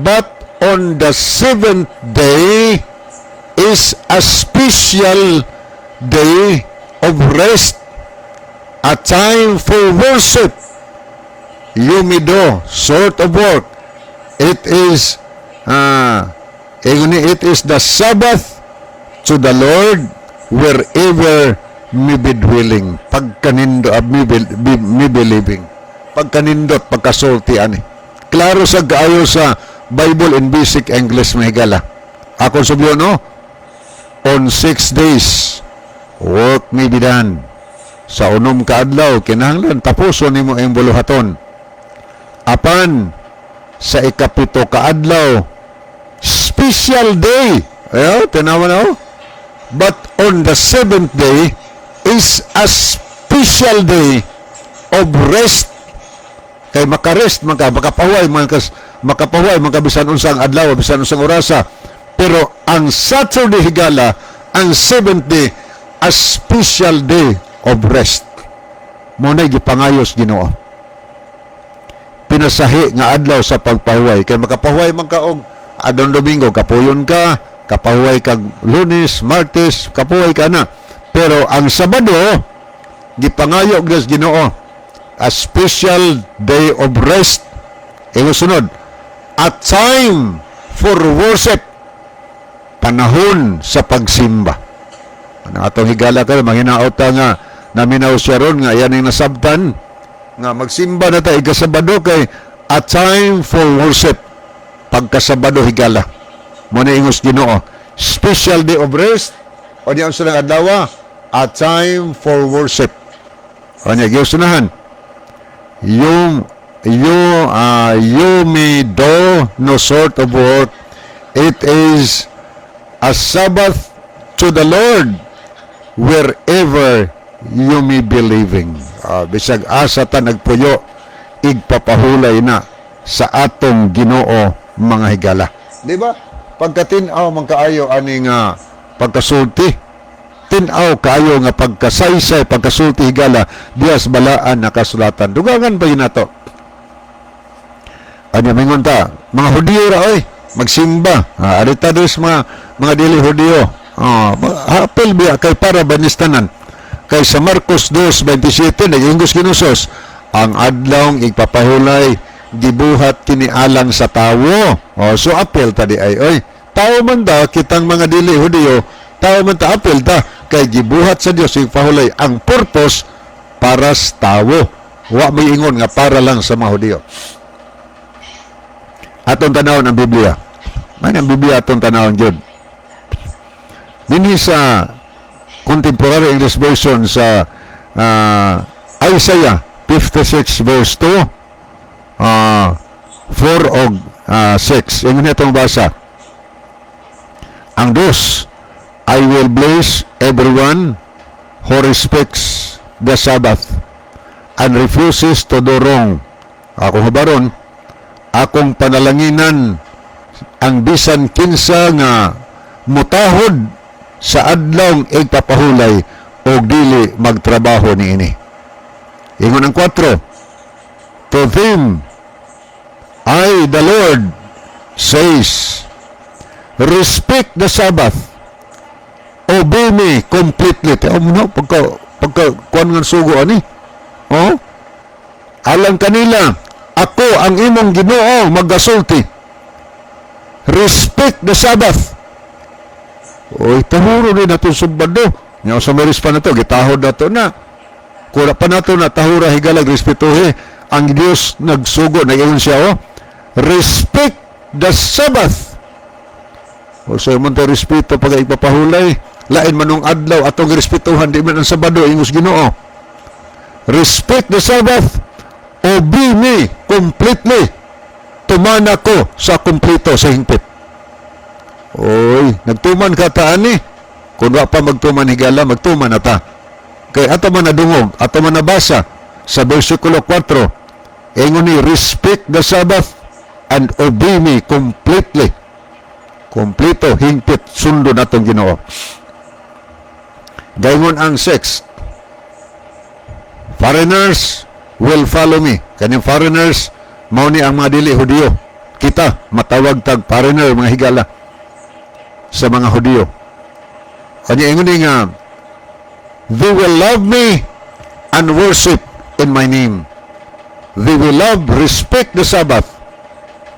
But on the seventh day is a special day of rest, a time for worship. You may do sort of work. It is the Sabbath to the Lord wherever may be dwelling. Pagkanindo, may be living. Pagkanindot, pagkasulti ani. Klaro sa kaayo sa Bible in Basic English, mga higala. Ako subyo, no? On 6 days, work may be done. Sa 6 ka adlaw, kinahanglan tapuson nimo ang buluhaton. Apan sa 7 ka adlaw, special day. Ayo, tanawa na, oh. But on the seventh day is a special day of rest. Kay makarest man ka, makapahuway man ka, makapahuway man ka bisan unsang adlaw, bisan unsang orasa. Pero ang Saturday, higala, ang seventh day, a special day of rest. Mao na gipangayos Ginoo. Pinasahi nga adlaw sa pagpahuway. Kay makapahuway man ka og adlong Domingo, kapuyon ka, kapahuway kag Lunes, Martes, kapahuway ka na. Pero ang Sabado, gipangayo gyud Ginoo, a special day of rest. Ingon sunod, a time for worship, panahon sa pagsimba. Ano atong higala karon, manghinaot ta nga naminaw siya ron nga yan ang nasabtan nga magsimba na ta ikasabado kay a time for worship, pagkasabado, higala. Mao na ingos Ginoo, special day of rest o niya sa adlaw, a time for worship. O niya gisunahan, you may do no sort of work. It is a Sabbath to the Lord wherever you may be living. Bisag asa ta nagpuyo, igpapahulay na sa atong Ginoo, mga higala. Di ba? Pagkatin-aw man kaayo ani nga pagkasulti, tin-aw kaayo nga pagkasaysay, pagkasulti, higala, diya sa balaan na kasulatan. Dugangan pa yun nato. Ano mingon ta, mga Hudiyo ra oy, magsimba. Ah, arita dos mga dili Hudiyo. Ah, apil biya kay para banis tanan. Kay sa Marcos 2:27 nag-ingos Kinusos, ang adlawng igpapahulay gibuhat kini alang sa tawo. Oh, so apil ta di ay oy. Tao man daw kitang mga dili Hudiyo, tao man ta, apil ta kay gibuhat sa Dios igpahulay, ang purpose para sa tawo. Wa may ingon nga para lang sa mga Hudiyo. Atong tanawon ang Biblia. May ang Biblia atong tanawon jud. Dinhi sa Contemporary English Version sa Isaiah 56 verse 2, 4 og 6. Ingon itong basa. Ang dos, "I will bless everyone who respects the Sabbath and refuses to do wrong." Ako habaron, akong panalanginan ang bisan kinsa nga mutahod sa adlawng igpapahulay o dili magtrabaho niini. Ingon ang 4, "To them, I, the Lord, says, respect the Sabbath, obey me completely." Tiyaw mo na, pagka, kuan nga sugo ani. Oh? Alang kanila, ako ang imong Ginoo magasulti. Respect the Sabbath. Oy, tahuro ni nato Sabado. Nya sa maris pa nato, gitahod nato na. Kura pa nato na tahura, higalag, respetuhe. Ang Dios nagsugo, nag-ingon siya, oh, respect the Sabbath. O sa so, man respeto pag ipapahulay, lain manong adlaw atong respetuhan, di man ang Sabado, ingos Ginoo. Respect the Sabbath, obey me completely. Tumana ko sa kumpleto, sa hingpit. Oy, nagtuman ka ta ani. Kung wa pa magtuman, higala, magtuman na ta. Kay ato man nadungog, ato man nabasa sa versikulo 4, ingon ni, respect the Sabbath and obey me completely. Kompleto, hingpit, sundo natong Ginoo. Gaingon ang 6, foreigners will follow me. Kaning foreigners, mao ni ang mga dili Hudiyo. Kita matawag tag foreigner, mga higala, sa mga Hudiyo. Kanya ingon ni nga, "They will love me and worship in my name. They will love, respect the Sabbath.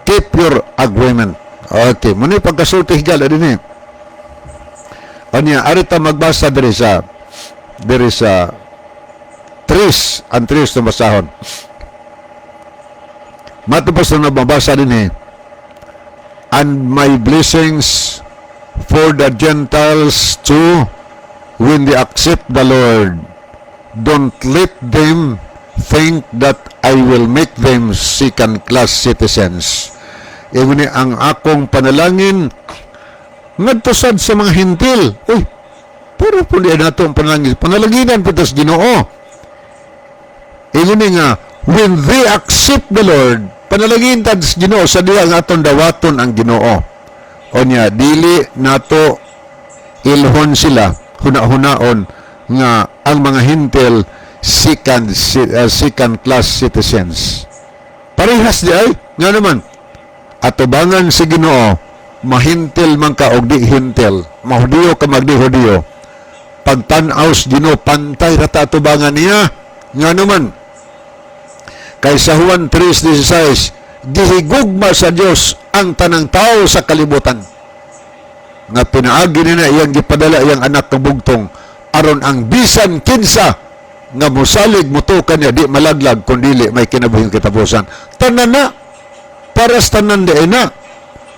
Keep your agreement." Okay, mao ni pagkasulti, higala, din eh. Kanya, ari ta magbasa diri sa tres, ang tres na basahon. Matapos na mabasa din eh, "And my blessings for the Gentiles too, when they accept the Lord. Don't let them think that I will make them second class citizens." Ingon ni ang akong panalangin ngadto sad sa mga Hentil. Uy, pero po di nato ang panalangin. Panalanginan po tas Ginoo. Ingon ni nga, when they accept the Lord, panalangin tad sa Ginoo sa diha nga aton dawaton ang Ginoo. O niya, dili nato ilhon sila, huna-hunaon nga ang mga Hentil second class citizens. Parehas di ay, nga naman, atubangan si Ginoo, mahintil man ka og di hintil, mahudiyo ka magdi Hudiyo, pagtan-aw sa Ginoo, pantay ra ta atubangan niya. Nga naman, kay sa Juan 3:16, gihigugma sa Dios ang tanang tao sa kalibutan nga pinaagi nila iyang gipadala iyang anak ng bugtong aron ang bisan kinsa nga mosalig, mutuo kaniya, di malaglag kundi may kinabuhing katapusan. Tanan na, para sa tanan di na.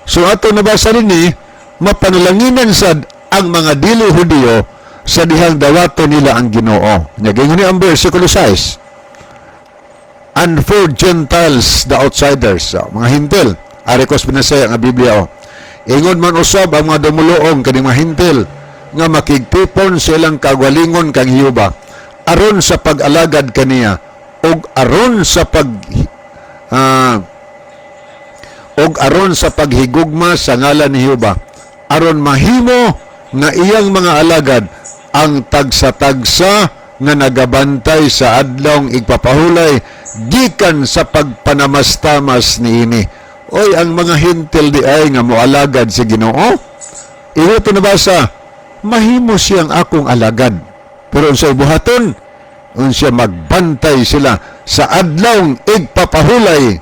So ato nabasa rin ni mapanalanginan sad ang mga dili Hudiyo sa dihang dawato nila ang Ginoo. Nya ni ang versikulo 6, "And for Gentiles, the outsiders," so, mga Hintil. Ari ko sa Binasaya nga Biblia oh. "Ingon man usab ang mga dumuluong," kaning mga Hintil, "nga makigtipon sa ilang kagalingon kang Jehova aron sa pag-alagad kaniya ug aron sa paghigugma sa ngalan ni Jehova, aron mahimo nga iyang mga alagad ang tagsa-tagsa nga nagabantay sa adlawng igpapahulay gikan sa pagpanamastamas niini." Oy, ang mga Hintil di ay nga moalagad si Ginoo. Iyo to nabasa, mahimo siyang akong alagad. Pero unsay buhaton? Unsya magbantay sila sa adlawng igpapahulay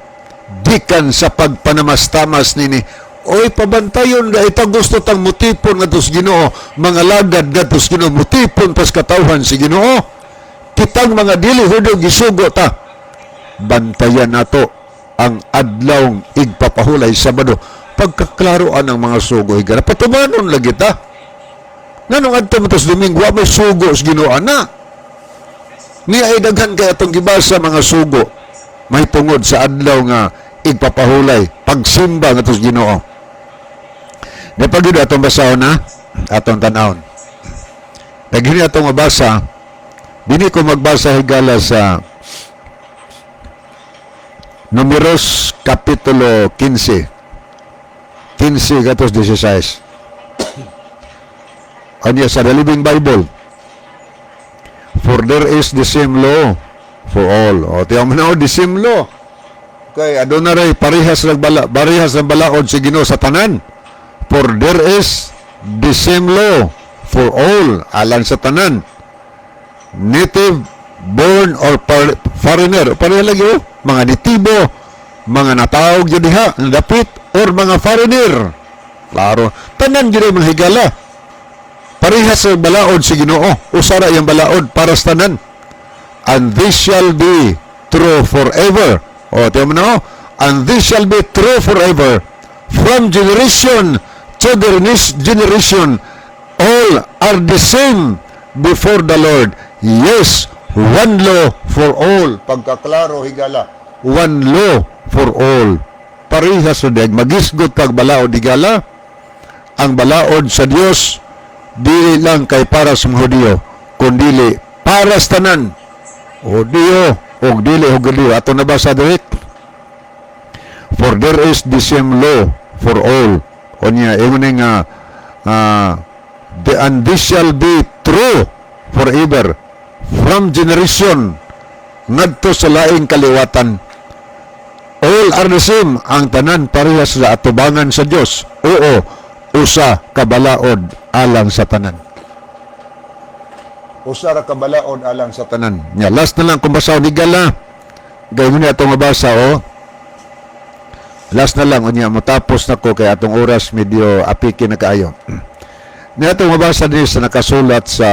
gikan sa pagpanamastamas nini. Oy, pabantayon ga ita, gusto tang mutipon ngadto sa Ginoo, mga lagad ngadto sa Ginoo, mutipon pas katawhan si Ginoo. Kitang mga dili Hudiyo, gisugo ta. Bantayan nato ang adlawng igpapahulay, Sabado. Pagkaklaroan ng mga sugo, higala. Patumanon lagi ta. Nganong adto mo tas Domingo, wa may sugo sa Ginoo na. Ni ay daghan kay atong gibasa mga sugo may tungod sa adlaw nga igpapahulay, pagsimba ngadto sa Ginoo. Di pag atong basahon na, atong tan-awon. Naghini atong mabasa, dini ko magbasa, higala, sa Numeros Kapitulo 15. 15 katos 16. Anya sa The Living Bible. "For there is the same law for all." O, tiyan mo na, oh, the same law. Kay aduna ray parehas ng balaod si Ginoo sa tanan. "For there is the same law for all," alang sa tanan. Native born or foreigner. Pareha lagi oh. Mga nitibo, mga natawag jud diha, dapit or mga foreigner. Klaro. Tanan jud ay mga higala. Parehas sa balaod si Ginoo. Usara yung balaod para sa tanan. "And this shall be true forever." O, tiyan mo na oh. "And this shall be true forever. From generation to the generation, all are the same before the Lord. Yes, one law for all." Pagkaklaro, higala. One law for all. Parehas sa deg. Magisgot kag balaod, higala. Ang balaod sa Dios dili lang kay para sa mga Hudiyo, kundili para sa tanan. Hudiyo og dili Hudiyo. Ato nabasa direct. "For there is the same law for all." Unya, ingon nga, "And this shall be true forever from generation," ngadto sa laing kaliwatan. All are the same, ang tanan parehas sa atubangan sa Dios. Oo, usa ka balaod alang sa tanan. Usa ra ka balaod alang sa tanan. Nya, last na lang kung basahon, higala. Gayon ni atong mabasa, oh. Last na lang unya matapos na ko kay atong oras medyo apiki na kaayo. Niya atong mabasa din sa nakasulat sa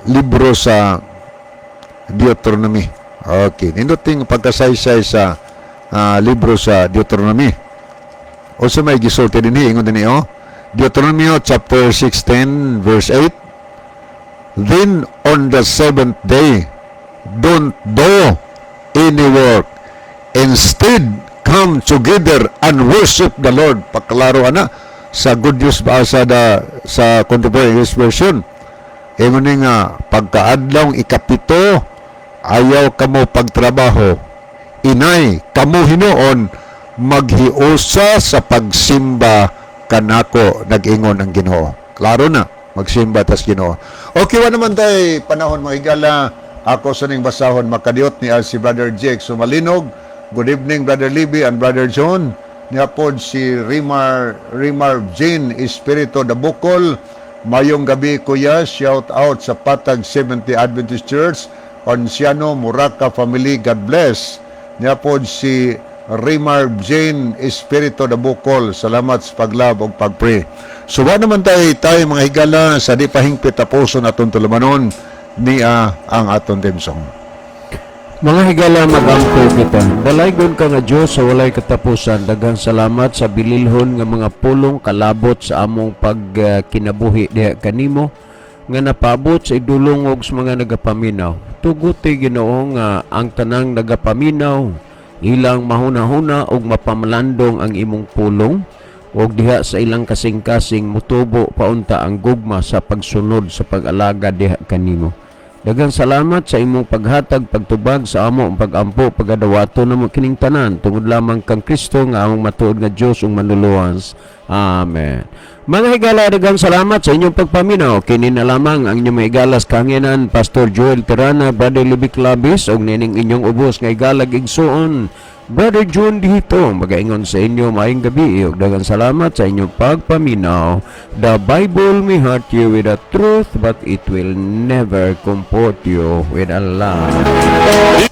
libro sa Deuteronomy. Okay, ninduting pagkasaysay sa libro sa Deuteronomy. O sa may gisulti dinhi, ingon dinhi, oh. Deuteronomy chapter 16 verse 8. "Then on the seventh day, don't do any work. Instead, come together and worship the Lord." Paklaro ana sa Good News ba sa Contemporary English Version. Ingon ni nga pagkaadlaw ikapito, ayaw kamo pagtrabaho. Inay kamo hinuon maghiusa sa pagsimba kanako, nag-ingon ang Ginoo. Klaro na, magsimba tas Ginoo. Okay, wa naman tay panahon, mga higala. Ako sa ning basahon makadiot ni si Brother Jake Sumalinog. Good evening, Brother Libby and Brother John. Niya pod si Rimar Rimar Jane Espiritu Dabukol. "Mayong gabi, kuya, shout out sa Patag 70 Adventist Church, Onciano Muraka family, God bless." Niya pod si Rimar Jane Espiritu Dabukol. Salamat sa pag-love ug pag-pray. So wa naman tayo tayo, mga higala, sa di pa hingpit tapuson atong tulumanon niya ang atong theme song. Mga higala, magampo kita. Dalaygon ka nga Diyos sa walay katapusan. Daghang salamat sa bililhon nga mga pulong kalabot sa among pagkinabuhi diha kanimo nga napabot sa idulong og sa mga nagapaminaw. Tuguti, Ginoo, nga ang tanang nagapaminaw ilang mahuna-huna og mapamalandong ang imong pulong og diha sa ilang kasing-kasing mutubo paunta ang gugma sa pagsunod sa pag-alagad diha kanimo. Daghang salamat sa imong paghatag, pagtubag sa amo ang pagampo, pagadawato namo kining tanan tungod lamang kang Kristo nga among matuod nga Dios ug Manluluwas. Amen. Mga higala, daghang salamat sa inyong pagpaminaw. Kini na lamang ang inyong mga higalas kanginan, Pastor Joel Tirana, Brother Libby Clavis, ug nining inyong ubos nga higalag igsuon, Brother John dito, magaingon sa inyo, maayong gabi ug daghang salamat sa inyong pagpaminaw. The Bible may hurt you with the truth, but it will never comfort you with a lie.